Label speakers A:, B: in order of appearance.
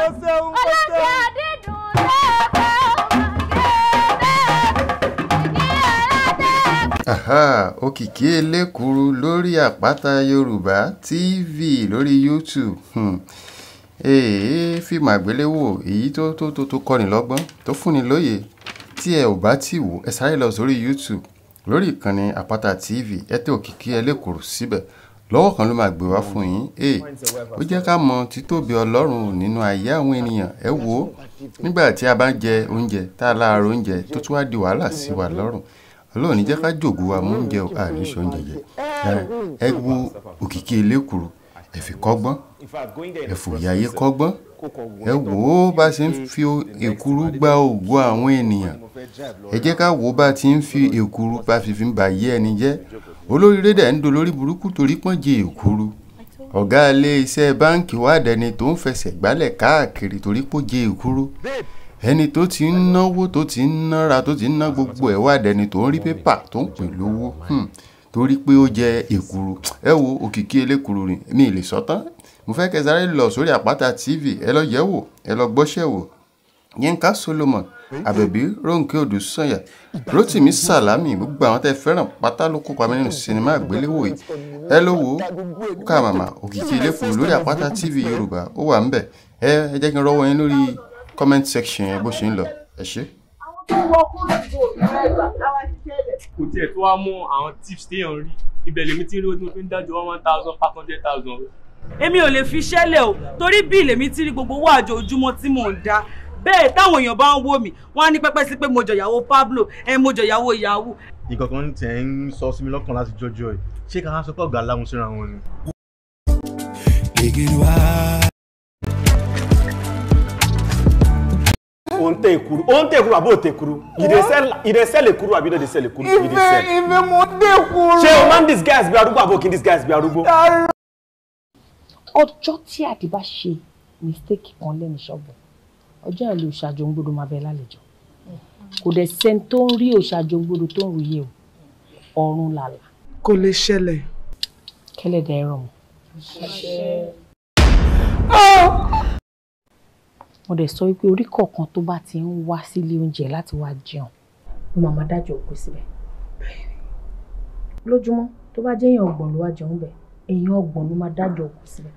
A: Ọlọ́jà dídùn lẹ́ẹ̀kọ́
B: Aha, Òkìkí Elékuru lórí Àpáta Yorùbá TV lórí YouTube. Èé, fíìmù àgbéléwò èyí tó kọ́ni lọ́gbọ́n, tó fúnni lóye. Tí ẹ ò bá tí wò, ẹ sáré lọ sórí YouTube lórí ìkànnì Àpáta TV, ẹ tẹ Òkìkí Elékuru síbẹ̀. Lọ́wọ́ kan ló máa gbé wá fún yín. Èè, ó jẹ́ ká mọ títóbi Ọlọ́run nínú ayé àwọn ènìyàn. Ẹ wò ó, nígbà tí a bá ń jẹ oúnjẹ tá a láàárọ̀ oúnjẹ tó tún wá di wàhálà sí wa lọ́rùn. Ọlọ́run ní jẹ́ ká jògó wa mú oúnjẹ àní ṣe oúnjẹ jẹ. Ẹ wo Òkìkí Elékuru, ẹ fi kọ́gbọ́n, ẹ fòye ayé kọ́gbọ́n. Ẹ wò ó bá ṣe ń fi èkuru gba ògo àwọn ènìyàn. Ẹ jẹ́ ká wò ó bá ti ń fi èkuru bá fi ń ba ayé ẹni jẹ́. Olóríire dẹ̀ ń dolórí burúkú torí pọ́n jẹ èkuru. Ọ̀gá ilé iṣẹ́ báǹkì wá dẹni tó ń fẹsẹ̀ gbálẹ̀ káàkiri torí pó jẹ èkuru. Ẹni tó ti ń náwó, tó ti ń nára, tó ti ń ná gbogbo ẹ̀ wá dẹni tó ń rí pépà tó ń pè lówó, torí pé ó jẹ èkuru. Ẹ wo Òkìkí Elékuru rìn, mi ì lè sọ tán. Mo fẹ́ kẹ́ sáré lọ sórí Àpáta TV, ẹ lọ yẹ̀ wò, ẹ lọ gbọ́ṣẹ́ wò. Yínká Solomon, Àbẹ̀bí Rónkẹ́ Odùsànyà, Rótìmí Sàlámì, gbogbo àwọn tẹ́ fẹ́ràn pátá ló kópa nínú sinimá àgbéléwò yìí. Ẹ lọ wò ó, ká màmá Òkìkí Elékuru lórí Àpáta TV Yorùbá, ó wà ńbẹ̀. Ẹ jẹ́ kí n rọ́wọ́ yín lórí comment section yẹn bó ṣe ń lọ. Ẹ ṣé.
C: Kò tiẹ̀ tó wá mú àwọn tips téèyàn rí, ibẹ̀ lèmi tí ń rí owó tí mo fi ń dájọ́ 1,500,000.
D: Èmi ò lè fi ṣẹ́lẹ̀ o, torí bí lèmi ti rí gbogbo owó àjọ ojúmọ́ tí mò ń dá. Bẹ́ẹ̀ táwọn èèyàn bá ń wò mí, wọ́n á ní pẹ́pẹ́ sí pé mo jọ ìyàwó Pablo, ẹ mo jọ ìyàwó Yahoo.
E: Nǹkan kan tẹ̀ ń sọ sí mi lọ́kàn láti jọjọ́ ẹ̀, ṣé ká sọ pé ọ̀gá láwọn síra wọn ni?
F: Ó ń tẹ èkuru, ó ń tẹ èkuru àbí ó tẹ èkuru? You dey sell èkuru àbí you no dey sell èkuru? You dey sell.
G: Ife mo tẹ èkuru.
F: Ṣé o máa ń disguise bí arúgbó àbí o kì í disguise bí arúgbó?
H: Ọjọ́ tí Àdì bá ṣe mistake kan lẹ́nu ṣọ́ọ̀bù, ọjọ́ yẹn lè Òṣàjòǹgbodò máa bẹ lálejò. Kò dẹ̀ sẹ́ni tó ń rí Òṣàjòǹgbodò tó ń rúyè o, ọ̀run làlà.
G: Kò lè ṣẹlẹ̀.
H: Kẹ́lẹ́dẹ̀ ẹ̀rọ mọ́. Mo dẹ̀ sọ wípé orí kọ̀ọ̀kan tó bá ti ń wá sílé oúnjẹ láti wá jẹun ló máa máa dájọ́ òkú síbẹ̀. Lójúmọ́ tó bá jẹ́ èèyàn 30 ló wá jẹun bẹ̀, èèyàn 30 ló máa dájọ́ òkú síbẹ̀.